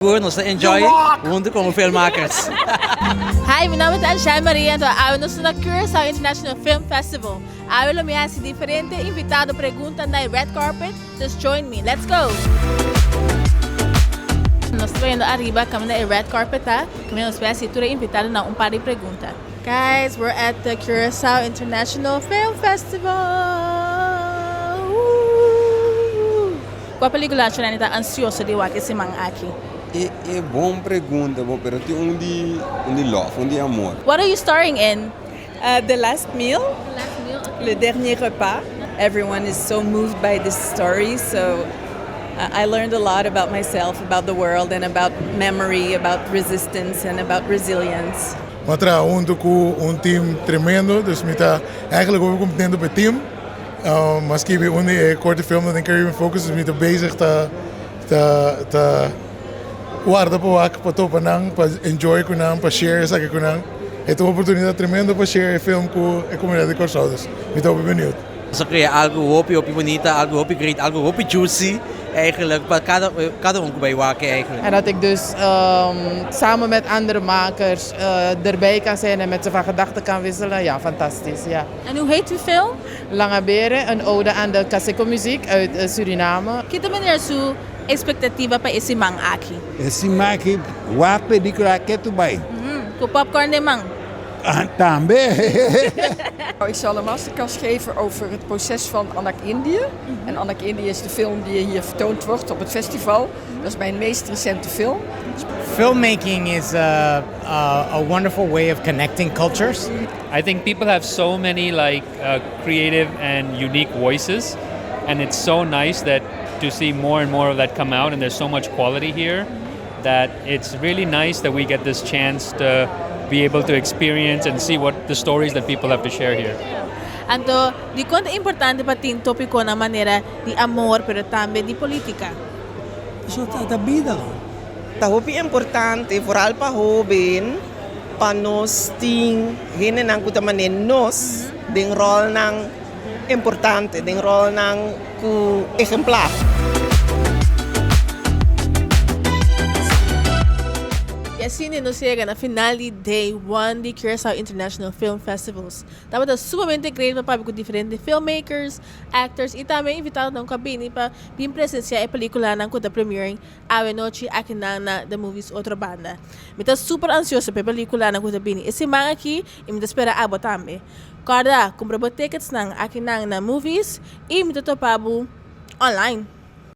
Sigur nos ta enjoy hunto como filmmakers. Hi, mi nomber ta Anshai Maria anto awe nos ta na Curaçao International Film Festival. Awe lo mi hasi diferente invitado pregunta na e red carpet, just join me, let's go! Nos ta bayendo ariba caminda e red carpet ta, caminda nos bay hasi tur e invitadonan un par di pregunta. Guys, we're at the Curaçao International Film Festival! Woo! Kua pelikula Shirlene ta ansioso di wak e siman aki? E e bon pregunta bo, pero tin un di un di love, un di amor. What are you starring in? The Last Meal, The Last Meal, okay. Le Dernier Repas. Everyone is so moved by this story, so I learned a lot about myself, about the world and about memory, about resistance and about resilience. Mi a traha hunto cu un team tremendo, dus mi ta eigenlijk hopi contento pa e team. Mi a skibi un di e korte filmnan den Caribbean Focus, dus mi ta bezig ta ta ta warda pa wak pa topa nan, pa enjoy ku nan, pa share esaki ku nan. E ta un oportunidat tremendo pa share e film ku e komunidat di Kòrsou, dus mi ta hopi beniut. Nos a krea algu hopi hopi bunita, algu hopi great, algu hopi juicy eigenlijk pa kada kada un ku bai wak eigenlijk. En dat ik dus samen met andere makers erbij kan zijn en met ze van gedachten kan wisselen, ja fantastisch, ja. En hoe heet uw film? Lange Beren, een ode aan de Kaseko muziek uit Suriname. Ki ta meneer su expectativa pa e siman aki? E siman aki wak pelicula ketu bai. Cu popcorn den man? Tambe. Ik zal een masterclass geven over het proces van Anak Indië. En Anak Indië is de film die hier vertoond wordt op het festival. Dat is mijn meest recente film. Filmmaking is a, a, a wonderful way of connecting cultures. I think people have so many like uh, creative and unique voices and it's so nice that to see more and more of that come out and there's so much quality here that it's really nice that we get this chance to be able to experience and see what the stories that people have to share here. Anto, dikon ta importante pa tin topikonan manera di amor pero tambe di politica? Pasobra ta bida. Ta hopi importante, vooral pa hoben, pa nos tin hendenan ku ta manera nos den rolnan importante, den rolnan ku ehemplar. Y asina nos yega na final di Day One di Curaçao International Film Festivals. Tabata sumamente great pa papia ku diferente filmmakers, actors y tambe invitadonan ku a bini pa bin presencia e peliculanan ku ta premiering Awe nochi akinan na The Movies Otro Banda. Mi ta super ansioso pa e peliculanan cu ta bini e siman aki y mi ta spera abo tambe. Corda, cumpra bo ticketsnan akinan na Movies y mi ta topa bo online.